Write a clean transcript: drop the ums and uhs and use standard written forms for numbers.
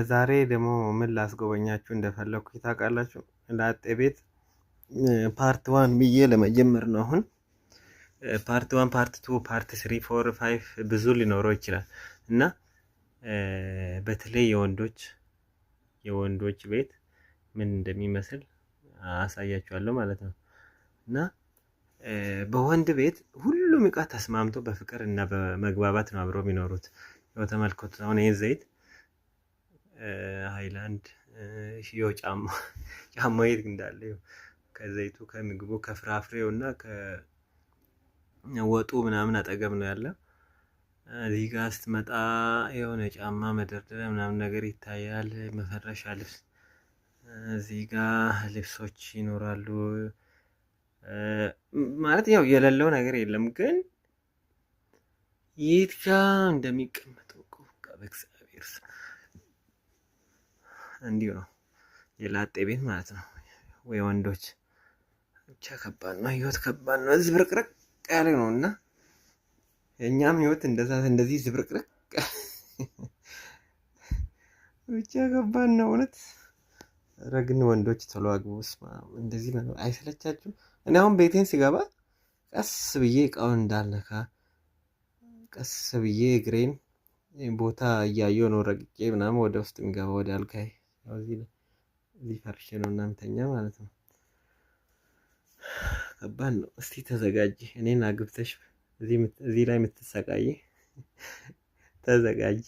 ዛሬ ደግሞ ምን ላስጎበኛችሁ እንደፈለግኩ ታውቃላችሁ? ላጤ ቤት part one ብዬ ለመጀመር ነው። አሁን part one፣ part two፣ part three፣ four፣ five ብዙ ሊኖረው ይችላል እና በተለይ የወንዶች ቤት ምን እንደሚመስል አሳያችኋለሁ ማለት ነው። እና በወንድ ቤት ሁሉም እቃ ተስማምቶ በፍቅር እና በመግባባት ነው አብረው የሚኖሩት። ያው ተመልከቱት። አሁን ይህ ዘይት፣ ሃይላንድ፣ ይኸው ጫማ፣ ጫማ የት እንዳለ ከዘይቱ፣ ከምግቡ፣ ከፍራፍሬው እና ከወጡ ምናምን አጠገብ ነው ያለው። እዚህ ጋር ስትመጣ የሆነ ጫማ መደርደሪያ ምናምን ነገር ይታያል። መፈረሻ ልብስ፣ እዚህ ጋር ልብሶች ይኖራሉ። ማለት ያው የሌለው ነገር የለም፣ ግን የት ጋ እንደሚቀመጠው እኮ በቃ በእግዚአብሔር ስም እንዲሁ ነው የላጤ ቤት ማለት ነው። ወይ ወንዶች ብቻ ከባድ ነው፣ ህይወት ከባድ ነው። ዝብርቅርቅ ያለ ነው እና የእኛም ህይወት እንደዛ እንደዚህ ዝብርቅርቅ ብቻ ከባድ ነው እውነት። ኧረ ግን ወንዶች ቶሎ አግቡ። ስማ እንደዚህ መኖር አይሰለቻችሁም? እኔ አሁን ቤቴን ሲገባ ቀስ ብዬ እቃውን እንዳልነካ ቀስ ብዬ እግሬን ቦታ እያየሁ ነው ረግጬ ምናምን ወደ ውስጥ የሚገባ ወደ አልጋዬ። እዚህ ፈርሼ ነው እና የምተኛ ማለት ነው። ከባድ ነው። እስቲ ተዘጋጂ፣ እኔን አግብተሽ እዚህ ላይ የምትሰቃይ ተዘጋጂ።